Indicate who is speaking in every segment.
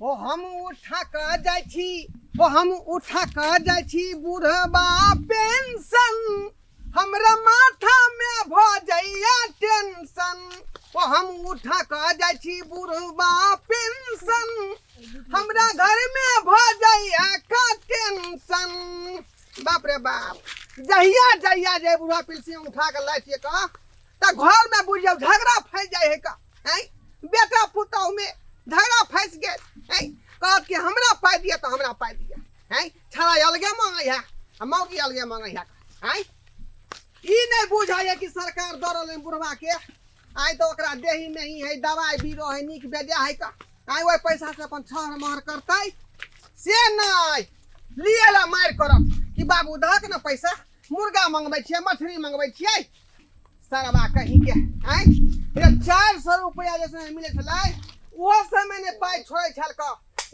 Speaker 1: ओ हम उठा कऽ जाइ छी, ओ हम उठा कऽ जाइ छी बुढ़बा पेंशन, हमरा माथा में भऽ जाइया टेंशन। ओ हम उठा कऽ जाइ छी बुढ़बा पेंशन, हमरा घर में भऽ जाइया का टेंशन। बाप रे बाप, जहिया जहिया जे बुढ़ा पेंशन उठा कऽ लै छियै का तऽ घर में बुझियौ झगड़ा फँसि जाइ है का। आँय बेटा पुतहु में झगड़ा फँसि गेल। आँय कहत कि हमरा पाइ दिअ तऽ हमरा पाइ दिअ। आँय छड़ा अलगे मांगै है आ मौगी अलगे मांगै है। आँय ई नहि बुझै है कि सरकार दऽ रहल है बुढ़वा के। आँय तऽ ओकरा देही में ही है दवाइ बीरो है नीक बेजा है का। आँय ओहि पैसा से अपन छहर महर करतै से नहि, लिए ला मारि करत कि बाबू दहक ने पैसा, मुर्गा मंगबै छियै मछली मंगबै छियै। सरवा कहीं के आँय ये 400 रुपया जैसे मिले छलै ओहो समय ने पाइ छोड़ै छल क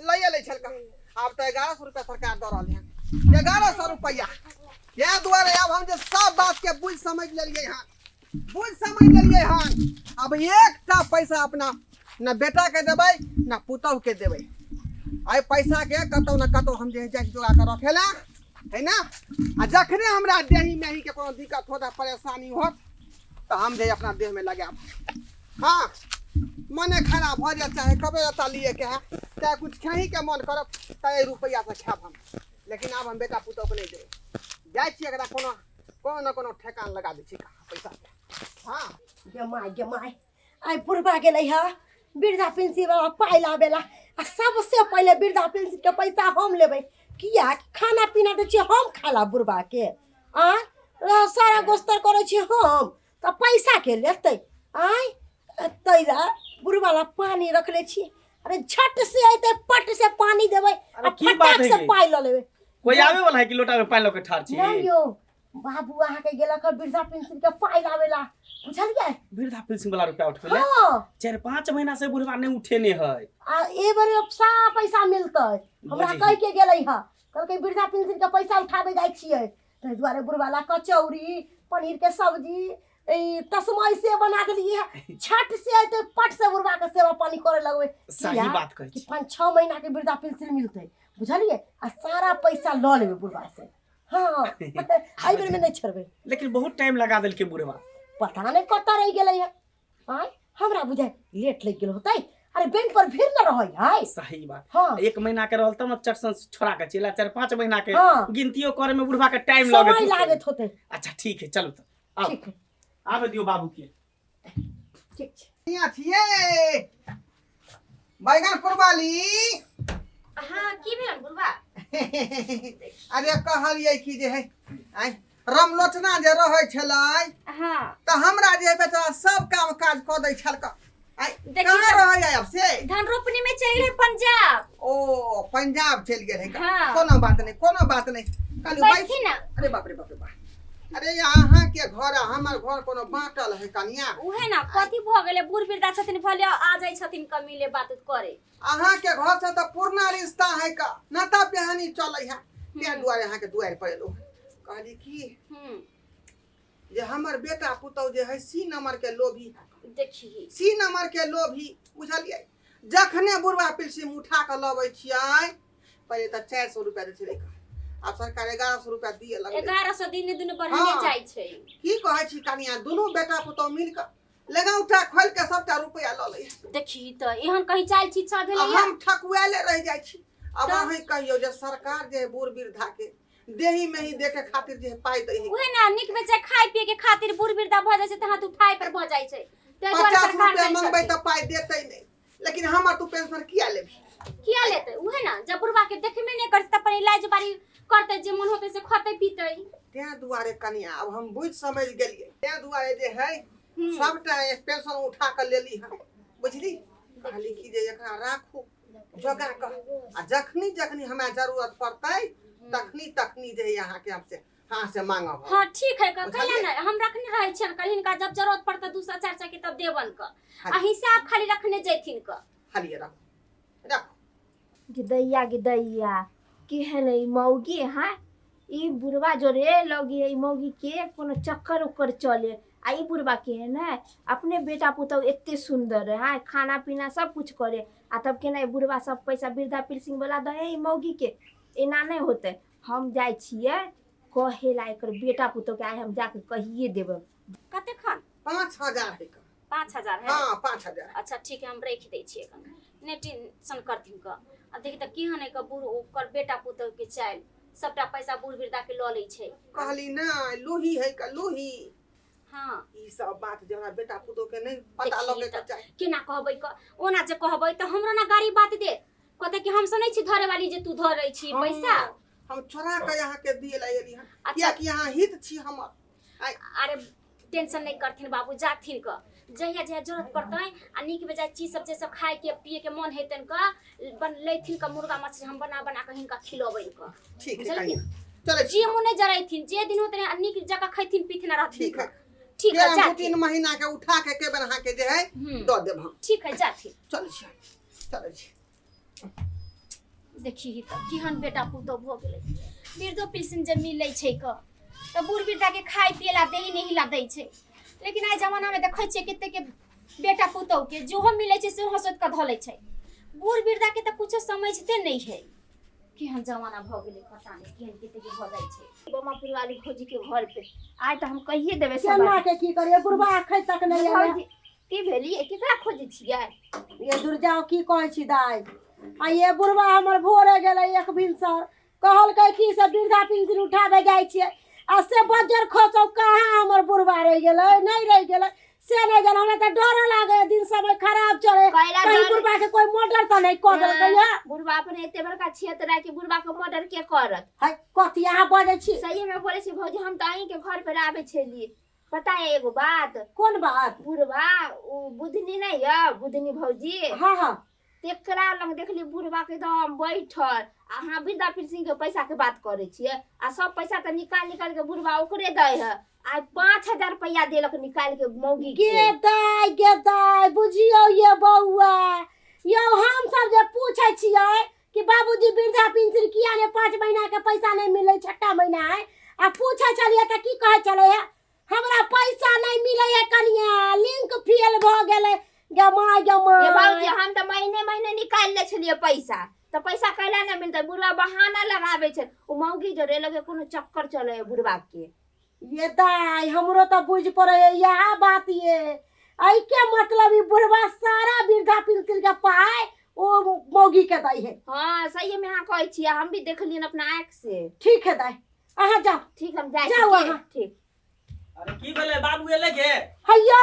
Speaker 1: लैए लै छल क। आब तऽ 1100 रुपया सरकार दऽ रहल हन, 1100 रुपया। इएह दुआरे आब हम जे सब बात के बुझि समझ लेलियै हन, बुझि समझ लेलियै हन। अब एकटा पैसा अपना न बेटा के देबै न पुतहु के देबै। एहि पैसा के कतौ न कतौ हम जे जाइ जोगा के रखे ला है ना। आ जखने हमरा देही मेही के कोनो दिक्कत होत आ परेशानी होत तऽ हम जे अपना देह में लगायब। हाँ मने खराब भऽ जायत चाहे कपड़े लत्ता लिए के है चाहे कुछ खेही के मन करत तऽ एहि रुपैआ से खायब हम। लेकिन आब हम बेटा पुतहु के नहि देबै। जाइ छी एकरा कोनो कोनो न कोनो ठेकान लगा दै छी कहाँ पैसा के। हाँ
Speaker 2: गे my, गे my, आइ बुढ़बा गेलै हँ वृद्धा पेंशन वाला पाइ लाबेला आ सबसे पहिले वृद्धा पेंशन के पैसा हम लेबै। किया खाना पीना दै छियै हम खाला बुढ़बा के, आँय सारा गोस्तर करै छियै हम, तऽ पैसा के लेतै? आँय तै ला बुढ़बा ला पानी रखले छियै। अरे झट से अयतै पट से पानी देबै आ
Speaker 3: अरे की बात
Speaker 2: फटाक
Speaker 3: है
Speaker 2: से
Speaker 3: गे?
Speaker 2: पाइ लऽ लेबै।
Speaker 3: कोई आवे वाला है कि लोटा में पानी लऽ के ठाढ़ छी?
Speaker 2: नहि यौ बाबू, अहाँके गेलक हँ वृद्धा पेंशन के पाइ लाबेला, बुझलियै?
Speaker 3: वृद्धा पेंशन वाला रुपया उठबै ले?
Speaker 2: हाँ।
Speaker 3: 4-5 महीना से बुढ़वा नहीं उठेने है।
Speaker 2: आ ए बेर सारा पैसा मिलतै हमरा।
Speaker 3: बुझी।
Speaker 2: कहि के गेलै हँ, कहलकै वृद्धा पेंशन के पैसा उठाबे जाइ छियै, ताहि दुआरे बुढ़वा ला कचौड़ी पनीर के सब्जी ई तस्मय से बना देलियै हँ। छठ से अयतै पट से बुढ़वा के सेवा पानी करे लगबै।
Speaker 3: सही
Speaker 2: किया?
Speaker 3: बात कहै
Speaker 2: कि
Speaker 3: छी।
Speaker 2: 5-6 महीना के वृद्धा पेंशन मिलतै, बुझलियै? आ सारा पैसा लऽ लेबै बुढ़वा से। हाँ एहि बेर में नहीं छोड़बै।
Speaker 3: लेकिन बहुत टाइम लगा देलकै बुढ़वा।
Speaker 2: पता नहीं कतऽ रहि गेलै हँ। आँय हमरा बुझाइ लेट लागि गेल होतै। अरे बैंक पर भीड़ न रहै है।
Speaker 3: सही बात।
Speaker 2: हाँ।
Speaker 3: 1 महीना के रहल तब न चट सन छोड़ा के चला, 4-5 महीना के
Speaker 2: हाँ।
Speaker 3: गिनतियो करे में बुढ़वा के टाइम लगैत
Speaker 2: समय
Speaker 3: होतै।
Speaker 2: लागैत होतै।
Speaker 3: अच्छा ठीक है, चलू तऽ आउ।
Speaker 2: ठीक है।
Speaker 3: आबे दियौ बाबू के।
Speaker 2: ठीक छै।
Speaker 1: हियाँ छियै बैगन कुरबाली।
Speaker 4: हाँ की भेल बुढ़वा?
Speaker 1: अरे कहलियै कि जे है आँय रमलोचना जे रहै छलै
Speaker 4: हाँ
Speaker 1: तऽ हमरा जे बेचारा सब काम काज कऽ दै छल क। आँय,
Speaker 4: देखी
Speaker 1: कहाँ
Speaker 4: तऽ-
Speaker 1: रहै है अब से?
Speaker 4: धान रोपनी में चलि गेलै पंजाब।
Speaker 1: ओ पंजाब चलि गेल है का?
Speaker 4: हाँ।
Speaker 1: कोनो बात नहीं, कोनो बात नहीं। कहलियै,
Speaker 4: बैठही
Speaker 1: बैस-
Speaker 4: ना।
Speaker 1: अरे बाप रे बाप रे बाप। अरे अहाँ के घर आ हमर घर कोनो बाँटल है कनिया?
Speaker 4: उहे ना कथी भऽ गेलै, बूढ़ वृद्धा छथिन भले आ जाइ छथिन कमीले बात उत करे।
Speaker 1: अहाँ के घर से तऽ पुरना रिश्ता है का, नाता पेहानी चलै है, तें दुआरे अहाँ के दुआरि पर एलहुँ। कहली की जे हमर बेटा पुतहु जे है सी नंबर के लोभी है।
Speaker 4: देखी
Speaker 1: सी नंबर के लोभी, बुझलियै? जखने बुढ़वा पिलसी उठा कऽ लबै छियै, पहिले तऽ 400 रुपया दै छलै, आब सरकार 1100 रुपया दिए लगलै।
Speaker 4: 1100 दिन दुनू बढ़ने
Speaker 1: हाँ।
Speaker 4: जाइ छै।
Speaker 1: की कहै छी कनिया, दुनू बेटा पुतहु मिल कऽ लगौटा खोलि कऽ सबटा रुपया लऽ लै।
Speaker 4: देखी तऽ एहन कहीं चालि छी छा भेलै।
Speaker 1: आ हम ठकुआएले रहि जाइ छी। आब
Speaker 4: तऽ?
Speaker 1: अहीं कहियौ जे सरकार जे है बूढ़ वृद्धा के देही में ही देखे खातिर जे है पाइ दै है।
Speaker 4: उहे ना नीक बेचाय खाय पिए के खातिर बूढ़ वृद्धा भऽ जाइ छै तऽ हाथ उठाय पर भऽ जाइ छै, ताहि दुआरे
Speaker 1: 50
Speaker 4: सरकार
Speaker 1: रुपया
Speaker 4: दै
Speaker 1: मंगबै
Speaker 4: छथिन।
Speaker 1: तऽ पाइ देतै नहि, लेकिन हमर तू पेंशन किया लेबही?
Speaker 4: किया लेतै? उहे ना जब बुढ़वा के देखबे नहि करतै तऽ अपन इलाज बारी करतै, जे मन होतै से खतै पीतै।
Speaker 1: तें दुआरे कनिया आब हम बुझि समझ गेलियै, तें दुआरे जे है सबटा एक पेंशन उठा कऽ लेली हन, बुझली? कहली कि जे एकरा राखू जोगा कऽ आ जखनी जखनी हमरा जरूरत पड़तै तखनी तखनी जे है अहाँके हमसे हाँ से मांगब।
Speaker 4: हाँ ठीक है, कैला
Speaker 1: बुझलियै?
Speaker 4: नहीं हम रखने रहै छियन, कल हिनका जब जरूरत पड़तै 200 400 के तब देबन क,
Speaker 1: हाँ।
Speaker 4: आ हिसाब खाली रखने जैथिन क।
Speaker 1: खाली रखू रखू।
Speaker 5: गिदैया गिदैया केहन ई मौगी। हाँ ई बुढ़वा जोरे लगी है ई मौगी के कोनो चक्कर उक्कर चले। आ ई बुढ़बा केहन है, अपने बेटा पुतहु एते सुन्दर है, हाँ, खाना पीना सब कुछ करे, आ तब केना ई बुढ़बा सब पैसा वृद्धा पेंशन वाला दै है ई मौगी के? एना नहि होतै। हम जाइ छियै कहे ला एकर बेटा पुतहु के, आइ हम जाके कहिए देबै।
Speaker 4: कते खन?
Speaker 1: 5000 है का।
Speaker 4: 5000 है?
Speaker 1: हाँ, 5000।
Speaker 4: अच्छा ठीक है, हम रख दै छियै एखन, नहि टेंशन करथिन क। आ देखी तऽ केहन है क बूढ़, ओकर बेटा पुतहु के चालि, सबटा पैसा बूढ़ वृद्धा के लऽ लै छै।
Speaker 1: कहली ना, लोही है का, लोही।
Speaker 4: हाँ।
Speaker 1: ई सब बात जे हमरा बेटा पुतोह के नहीं पता
Speaker 4: देखी
Speaker 1: लगे के
Speaker 4: तऽ।
Speaker 1: चाही।
Speaker 4: केना कहबै क? ओना जे कहबै तऽ हमरो ना गाड़ी बात देत, कहतै कि हम सब नहि छी धरे वाली जे तू धरै छी पैसा।
Speaker 1: हम चोरा के यहाँ के दिए ला एली हन।
Speaker 4: अच्छा।
Speaker 1: किया कि यहाँ हित छी हमर।
Speaker 4: अरे टेंशन नहीं करथिन बाबू, जाथिन क, जहिया जहिया जरूरत पड़तै आ नीक बेजाय चीज सब जे सब खाय के पिए के मन हेतनि क, बन लेथिन क मुर्गा मछली, हम बना बना के हिनका खिलबै क।
Speaker 1: ठीक है।
Speaker 4: बुझलखिन?
Speaker 1: कहिया चलै छी?
Speaker 4: जे मुँह नहि जरैथिन, जे दिन होतै आ नीक जकाँ खैथिन पीथिन आ रहथिन।
Speaker 1: ठीक है।
Speaker 4: ठीक है।
Speaker 1: के हम दू
Speaker 4: जाथिन।
Speaker 1: तीन महीना के उठा के के बेर अहाँ के जे है दऽ देब हम।
Speaker 4: ठीक है, जाथिन।
Speaker 1: चलै छी, चलै छी।
Speaker 4: देखी ही तऽ केहन बेटा पुतोह भऽ गेलै। वृद्धो पेंशन जे मिलै छै क तऽ बूढ़ वृद्धा के खाय पिए ला देही नहीं ला दै छै, लेकिन आइ जमाना में देखै छियै कते के बेटा पुतोह के जेहो मिलै छै सेहो हंसोति कऽ धऽ लै छै। बूढ़ वृद्धा के तऽ कुछो समझते नहीं है। केहन जमाना भऽ गेलै पता नहि, केहन कते के भऽ जाइ छै।
Speaker 5: गोमापुर वाली भौजी के घर पे आइ तऽ हम कहिए देबै सब
Speaker 2: केना
Speaker 5: बात।
Speaker 2: के की करिए, बुढ़बा अखन तक नहि एलै।
Speaker 5: भौजी, की भेलियै? केकरा खोजै छियै?
Speaker 2: ये दुर्जा, की कहै छी दाइ, आ ये बुढ़बा हमर भोरे गेलै एक भिनसर, कहलकै कि से वृद्धा पेंशन उठाबै जाइ छियै, आ से बज्जर खसौ कहाँ हमर बुढ़बा रहि गेलै, नहि रहि गेलै से नहि जान। हमरा तऽ डर लागै, दिन समय खराब चले।
Speaker 5: कैला
Speaker 2: कहीं
Speaker 5: डर?
Speaker 2: बुढ़बा के कोई मर्डर तऽ नहि कऽ देलकै है?
Speaker 5: बुढ़बा अपने एते बड़का छियै तऽ राखि बुढ़बा के मर्डर के करत?
Speaker 2: है, कथी अहाँ बजै छी?
Speaker 5: सही में बोलै छी भौजी, हम तऽ अहीं के घर पर आबै छलियै। पता है एगो बात?
Speaker 2: कोन बात?
Speaker 5: बुढ़बा ओ बुधनी नहीं है, बुधनी भौजी?
Speaker 2: हाँ हाँ।
Speaker 5: तेकरा लग देखली बुढ़बा के एकदम बैठल, आ अहाँ वृद्धा पेंशन के पैसा के बात करै छियै, आ सब पैसा तऽ निकाल निकाल के बुढ़बा ओकरे दै है। आइ 5000 रुपया देलक निकाल के मौगी
Speaker 2: गे
Speaker 5: के।
Speaker 2: दाइ, गे दाइ, बुझियौ ये बौआ यौ, हम सब जे पूछै छियै कि बाबूजी वृद्धा पेंशन किया ने 5 महीना के पैसा नहीं मिले, छठा महीना है, आ पूछै छलियै तऽ की कहै छलै है, हमरा पैसा नहीं मिले है कनिया, लिंक फेल भऽ गेलै। गे माय, गे
Speaker 5: ये बाबूजी,
Speaker 2: माय।
Speaker 5: हम तऽ महीने महीने निकालि लै छलियै पैसा, तऽ पैसा कैला नहि मिलतै? बुढ़बा बहाना लगाबै छै, ओ मौगी जोड़े लगे कोनो चक्कर चलै है बुढ़बा के।
Speaker 2: ये दाइ, हमरो तऽ बुझि पड़ै है इएह बात। ये एहिके मतलब ई बुढ़वा सारा वृद्धा पेंशन के पाइ ओ मौगी के दै है।
Speaker 5: हाँ, सही में अहाँ कहै छियै, हम भी देखलियनि अपना आँखि से।
Speaker 2: ठीक है दाइ, अहाँ जाउ।
Speaker 5: ठीक, हम जाइ
Speaker 2: जाउ
Speaker 5: छी।
Speaker 2: अहाँ।
Speaker 5: ठीक।
Speaker 3: अरे की भेलै? बाबू एलै गे?
Speaker 2: हैयो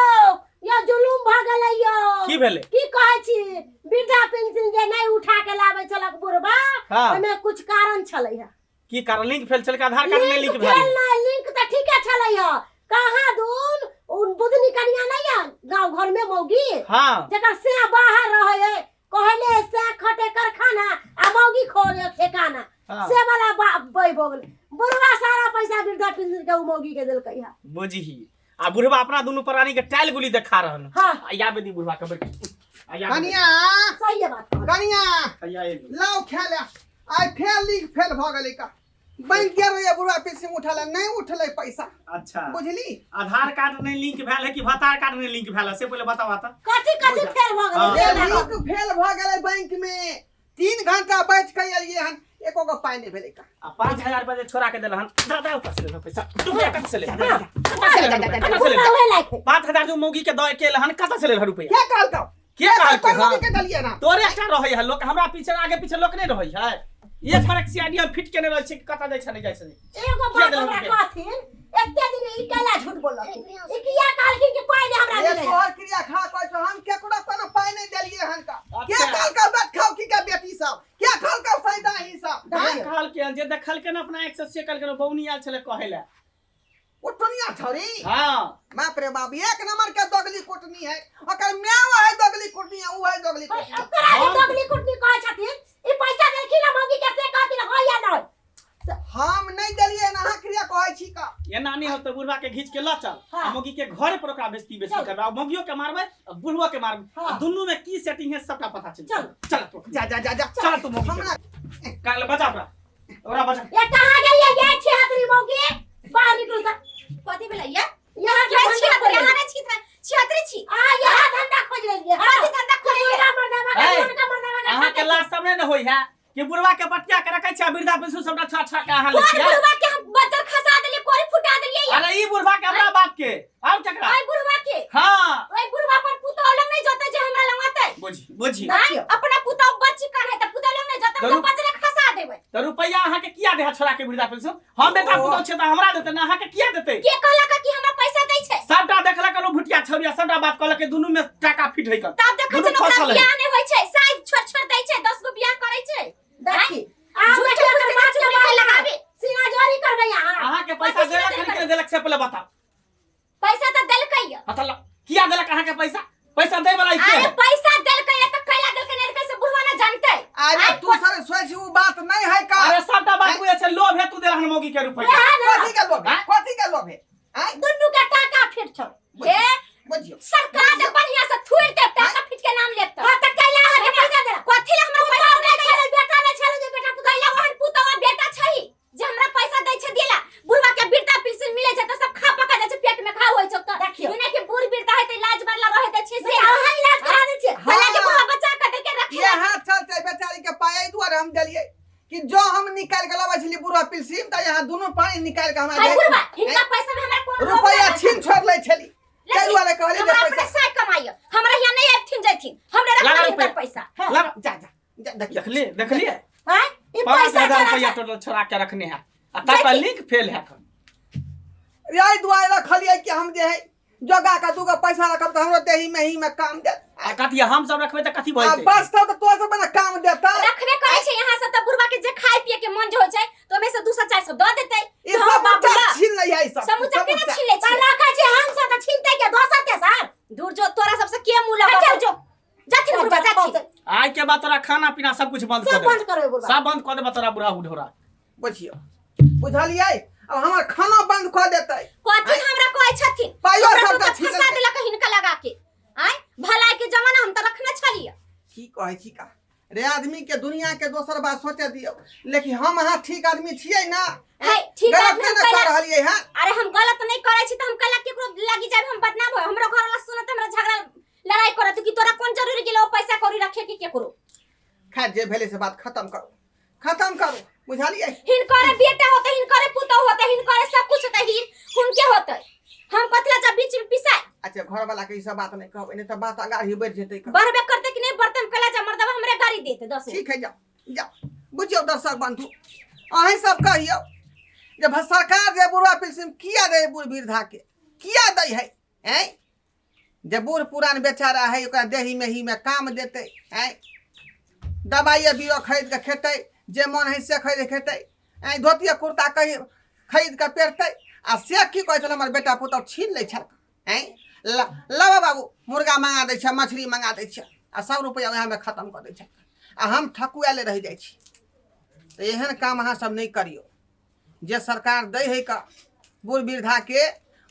Speaker 2: यो, जुलुम भऽ गेलै यो।
Speaker 3: की भेलै?
Speaker 2: की कहै छी, वृद्धा पेंशन जे नहि उठा के लाबै छलक बुढ़बा, ओहिमे कुछ कारण छलै है।
Speaker 3: की कारण? लिंक फेल छल कि आधार कार्ड नहि
Speaker 2: लिंक
Speaker 3: लिंक भेल?
Speaker 2: फेल नहि, लिंक तऽ ठीके छलै है। कहाँ दून उन बुधनी कनिया नहीं है गांव घर में मौगी, जकर से बाहर रहे है, कहले से खटे कारखाना आ मौगी खोले ठेकाना, से वाला बै भऽ गेलै। बुढ़वा सारा पैसा वृद्धा पेंशन के उ मौगी के देलकै है।
Speaker 3: बुझही, आ बुढ़वा अपना दुनू प्राणी के टाइल गुली देखा रहल।
Speaker 2: हाँ।
Speaker 3: आ या बेदी बुढ़वा के बैठ आ या बेदी।
Speaker 1: कनिया।
Speaker 2: सही है बात कहल।
Speaker 1: कनिया।
Speaker 3: आ या एली।
Speaker 1: लाउ खाय ले, आइ फेर लीक फेल भऽ गेलै का। बैंक गेल रहियै बुढ़वा पेंशन उठा ले, नहि उठलै पैसा।
Speaker 3: अच्छा।
Speaker 1: बुझली?
Speaker 3: आधार कार्ड नहीं लिंक भेल है कि भतार कार्ड नहीं लिंक भेल है, से पहिले बतावा त।
Speaker 2: कथी कथी फेल भऽ
Speaker 3: हाँ।
Speaker 2: गेलै?
Speaker 1: ये
Speaker 2: से लागल।
Speaker 1: लिंक फेल भऽ गेलै, बैंक में 3 घंटा बैठ के एलियै हन, एको गो पाइ नहि भेलै का।
Speaker 3: आ 5000 रुपया जे छोड़ा के देलहन, दादा ऊपर से लेलहन पैसा, रुपया कतऽ से लेलहन? कतऽ से लेलहन रुपया? कतऽ से
Speaker 2: बुढ़वा
Speaker 3: लेलहन?
Speaker 2: उहे लायक है।
Speaker 3: 5000 जो मौगी के दऽ के एलहन, कतऽ से लेलहन रुपया?
Speaker 1: के कहलकौ?
Speaker 3: के कहलकै?
Speaker 1: कोन
Speaker 3: हाँ।
Speaker 1: मौगी के देलियै ना?
Speaker 3: तोरे एकटा रहै है लोक, हमरा पीछे आगे पीछे लोक नहि रहै है। एक बार सीआईडी हम फिट केने रहै छै कि कतऽ जाइ छै नहि जाइ छै।
Speaker 2: एगो
Speaker 3: किया
Speaker 2: बात
Speaker 3: देलहन
Speaker 2: हमरा
Speaker 3: रुपया?
Speaker 2: कहथिन, एते दिन ई कैला झूठ बोललखिन? ई किया कहलखिन कि पाइ नहि हमरा
Speaker 1: ये
Speaker 2: मिलै है?
Speaker 1: तोहर क्रिया खा कहै छौ, हम केकरो कोनो पाइ नहि देलियै हन का। के
Speaker 3: अच्छा।
Speaker 1: कहलकौ बैठ खाओ की के बेटी सब? के कहलकौ फायदा ही सब?
Speaker 3: के कहलकै? जे देखलकै ने अपना आँखि से से कहलकै ने, बौनी आयल छलै कहै लए।
Speaker 1: ओ टोनिया छौरी?
Speaker 3: हाँ।
Speaker 1: बाप रे बाप, एक नंबर के दोगली कुटनी है। ओकर म्याओ है दोगली कुटनी है, ऊ है दोगली कुटनी।
Speaker 2: ओकरा जे दोगली कुटनी कहै छथिन, ई पैसा देलखिन हम मौगी के, से कहथिन हँ या नहि?
Speaker 1: हम नहीं देलियै ना, अहाँ क्रिया कहै छी का।
Speaker 3: एना नहि होतै, बुढ़वा के घीच के लऽ चल,
Speaker 2: हाँ।
Speaker 3: आ मौगी के घर पर ओकरा बेइज्जती बेसी
Speaker 2: चल।
Speaker 3: करबै, आ मौगियो के मारबै आ बुढ़वो के मारबै, आ
Speaker 2: हाँ।
Speaker 3: दुनू में की सेटिंग है सबटा पता चल।
Speaker 2: चल।
Speaker 3: चल तू।
Speaker 1: जा जा जा जा।
Speaker 3: चल तू मौगी के।
Speaker 1: हमरा
Speaker 3: काल बचा ओकरा, ओकरा बचा।
Speaker 2: ये कहाँ गेलियै ये छिहत्तरी मौगी? बाहर निकलू तऽ।
Speaker 4: कथी भेलै ये?
Speaker 2: यहाँ
Speaker 4: के
Speaker 2: धंधा
Speaker 4: छिहत्तरी
Speaker 2: खोज
Speaker 4: अहाँ नहि छिहत्तरी छिहत्तरी छी
Speaker 2: आ यहाँ धंधा खोज लेलिए हां
Speaker 4: कथी धंधा खोललिए
Speaker 2: बुढ़वा मर्दावा के
Speaker 3: ए,
Speaker 2: पुरनका मर्दावा के
Speaker 3: अहाँ के लाज सब नहि ने होइ है कि बुढ़वा के बटिया के रखै छै आ वृद्धा पेंशन सबटा छुआ छुआ के अहाँ लै
Speaker 4: कोन
Speaker 3: छियै
Speaker 4: बुढ़वा के हम बज्जर खसा देलिए कोरी फुटा देलिए
Speaker 3: अरे ई बुढ़वा के हमरा बाप के आउ केकरा
Speaker 4: ओइ बुढ़वा के
Speaker 3: हाँ
Speaker 4: ओइ बुढ़वा पर पुतोह लग नहीं जते जे हमरा लग आते
Speaker 3: बुझी बुझी
Speaker 4: आँय? अपना पुतोह बच्ची कान है त पुतोह लग नहीं जते हम
Speaker 3: जरूर।
Speaker 4: बज्जरे खसा देबै
Speaker 3: तऽ रुपैआ अहाँ के किया दे छोड़ा के वृद्धा पेंशन हम बेटा पुतोह छै तऽ हमरा देते ना अहाँ के किया देते
Speaker 4: के कहलक कि हमरा पैसा दै छै
Speaker 3: सबटा देखलक लोग भुटिया छौरिया सबटा बात कहलक कि दुनू में टाका फिट है
Speaker 4: तब देखै
Speaker 3: दुनू
Speaker 4: छै ने ओकरा
Speaker 3: फसल है।
Speaker 4: बियाह नहि होइ छै साइज छोड़ छोड़ दै छै 10 गो बियाह करै छै
Speaker 2: देखी आ
Speaker 4: झूठ
Speaker 2: देखियो
Speaker 4: फूस
Speaker 2: एकर
Speaker 4: के
Speaker 2: बाप के
Speaker 4: चुगली
Speaker 2: बाल
Speaker 4: लगाबी।
Speaker 2: सीना जोरी करबै अहाँ
Speaker 3: अहाँ के पैसा
Speaker 4: कथी
Speaker 3: देलक
Speaker 4: से
Speaker 3: हन कि नहि देलक से पहिले बताओ
Speaker 4: पैसा तऽ देलकै यऽ
Speaker 3: मतलब किया देलक अहाँ के पैसा पैसा दै वाला ई के
Speaker 4: अरे
Speaker 3: है?
Speaker 4: पैसा देलकै यऽ तऽ कैला देलकै नहि देलकै से बुढ़वा ना जानतै
Speaker 1: अरे
Speaker 4: आँय,
Speaker 1: तू सर सोच उ बात नहीं है का
Speaker 3: अरे सबटा बात बुझै छै लोभ है तू देलहन मौगी के रुपैआ
Speaker 1: कथी के लोभ है
Speaker 3: आँय?
Speaker 1: कथी के लोभ है आँय?
Speaker 2: दुनू के टाका फिट छौ
Speaker 4: हे
Speaker 1: बुझियौ
Speaker 4: सरकार दे बढ़िया से थुइर दे टाका फिट के नाम लेब
Speaker 2: हां तऽ कैला अहाँ के पैसा देला
Speaker 4: कथी ला हमरा पैसा
Speaker 2: पुतोह
Speaker 4: दै
Speaker 2: नहि
Speaker 4: छै
Speaker 2: छलै बेटा नहि छलै जे बेटा पुतोह
Speaker 4: कैला ओहन पुतौह बेटा छै जे हमरा पैसा दै छै देला बुढ़वा के वृद्धा पेंशन मिलै छै तऽ सब खा पका जाइ छै पेट में घाव होइ छै तऽ
Speaker 2: देखियौ।
Speaker 4: दुनिया के बूढ़ वृद्धा है तऽ इलाज वाला रहै दै छै से
Speaker 2: बेटा अहाँ इलाज करा दै छियै
Speaker 4: कैला के
Speaker 1: हाँ।
Speaker 4: बुढ़वा बचा के देके रखे
Speaker 1: यहाँ चलते बेचारी के पाय एहि दुआरे हम देलियै कि जो हम निकालि के लबै छली बुढ़वा पिलसीम तऽ यहाँ दुनू पानी निकालि के हमरा
Speaker 4: है
Speaker 1: दे-
Speaker 4: बुढ़वा हिनका पैसा में हमरा कोन
Speaker 1: रुपैआ छीन छोड़ लै छली ताहि दुआरे कहली जे
Speaker 4: हमरा अपने
Speaker 1: पैसा
Speaker 4: साय कमाइयो हमरा यहाँ नहीं आबथिन जाथिन हमरा
Speaker 3: लगा
Speaker 4: रखा
Speaker 3: रुपैआ।
Speaker 4: हिनकर पैसा
Speaker 3: लब
Speaker 1: जा जा जा देखियौ
Speaker 3: देखलिए देखलिए
Speaker 2: आँय ई
Speaker 3: पाँच
Speaker 2: पैसा
Speaker 3: हजार
Speaker 2: चोरा
Speaker 3: रुपैआ टोटल छोड़ा के रखने है आ तब पर लिंक फेल है एखन।
Speaker 1: एहि दुआरे रखलियै कि हम जे है जोगा के दूगो पैसा रखब तऽ हमरो देही में ही में काम देत
Speaker 3: आ कथी हम सब रखबै तऽ कथी भऽ
Speaker 1: आ
Speaker 3: जेतै
Speaker 1: बस तब तऽ तोरा सब ने काम देता
Speaker 4: रखबे करै छै यहाँ से तऽ बुढ़वा के जे खाय पिए के मन जे होइ छै तऽ ओमे से 200 400 दऽ देतै
Speaker 1: ई सब बच्चा छीन लै है ई सब
Speaker 4: समूचा केना छीन लै
Speaker 2: पर
Speaker 4: छै
Speaker 2: रखै छी हम सब तऽ छीनतै के दोसर के सर
Speaker 4: दूर जो तोरा सबसे के मुंह लगा
Speaker 2: अच्छा।
Speaker 4: जो जाथिन बुढ़वा जाथिन
Speaker 3: आइ के बाद तोरा खाना पीना सब कुछ बंद
Speaker 2: सब
Speaker 3: कऽ
Speaker 2: बंद
Speaker 3: देबै
Speaker 2: करबै बुढ़वा
Speaker 3: सब बंद कऽ देबै तोरा बुढ़ा बुढ़ौरा
Speaker 1: बुझियौ बुझलियै अब हमर खाना बंद कऽ देतै
Speaker 4: कथी हमरा कहै छथिन
Speaker 1: पाइयो
Speaker 4: हमरा
Speaker 1: सबटा
Speaker 4: सबके
Speaker 1: छीन
Speaker 4: फंसा
Speaker 1: लेलकै।
Speaker 4: देलक हिनका लगा के आय भलाई के जमाना हम तऽ रखने छलियै
Speaker 1: की कहै छी का रे आदमी के दुनिया के दोसर बात सोचे दियौ लेकिन हम अहाँ ठीक आदमी छियै ना
Speaker 4: है ठीक
Speaker 1: गलत
Speaker 4: आदमी
Speaker 1: नहि
Speaker 4: हम
Speaker 1: ने कऽ
Speaker 4: कैला
Speaker 1: रहलियै हँ
Speaker 4: अरे हम गलत नहीं करै छी तऽ हम कैला केकरो लागि जाब हम बदनाम होय हमरो घर वाला सुनत हमरा झगड़ा लड़ाई करत कि तोरा कोन जरूरी गेलो पैसा कौड़ी रखे के केकरो
Speaker 1: खैर जे भेलै से बात खत्म करू खत्म करू बुझलियै
Speaker 4: हिनकरे बेटा होते हिनकरे पुतोह होते हिनकरे सब कुछ होते हिन हुनके होते हम कथला जा बीच में पिसाई
Speaker 1: अच्छा घर वाला के ई सब बात नहीं कहबै नहीं तऽ बात अगाड़ी बढ़ि जेतै
Speaker 4: बढ़बे करते कि नहीं बढ़ते हम कैला जा मर्दवा हमरे गाड़ी देते दस
Speaker 1: ठीक है जाओ जाओ बुझियौ दर्शक बंधु अहीं सब कहियौ जे सरकार जे बुढ़वा पेंशन किया दै बूढ़ वृद्धा के किया दै है हैं जे बूढ़ पुरान बेचारा है ओकरा देही में ही में काम देतै हैं दबाइए बीरो खरीद के खेतै जे मन है से खरीद के खेतै हैं धोतिए कुर्ता कही खरीद के पहिरतै आ से की कहै छल हमर बेटा पुतहु छीन लै छल हैं लबा बाबू मुर्गा मंगा दै छै मछली मंगा दै छै आ सब रुपैआ उएहमे खतम कऽ दै छै आ हम ठकुआले रहि जाइ छी तऽ एहन काम अहाँ सब नहि करियौ जे सरकार दै है का बूढ़ वृद्धाके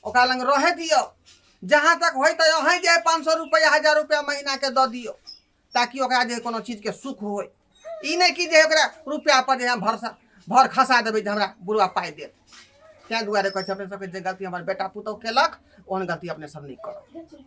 Speaker 1: ओकरा लग रहे दियौ जहाँ तक होय तऽ अहीं जे 500 रुपैआ 1000 रुपैआ महीनाके दऽ दियौ ताकि ओकरा जे कोनो चीजके सुख होय ई नहि कि जे ओकरा रुपैआ पर जे हम भरसा भर खसा देबै जे हमरा बुढ़वा पाइ देत। ताहि दुआरे कहै छी अपने सबके जे गलती हमर बेटा पुतहु केलक ओहन गलती अपने सब नहि करब।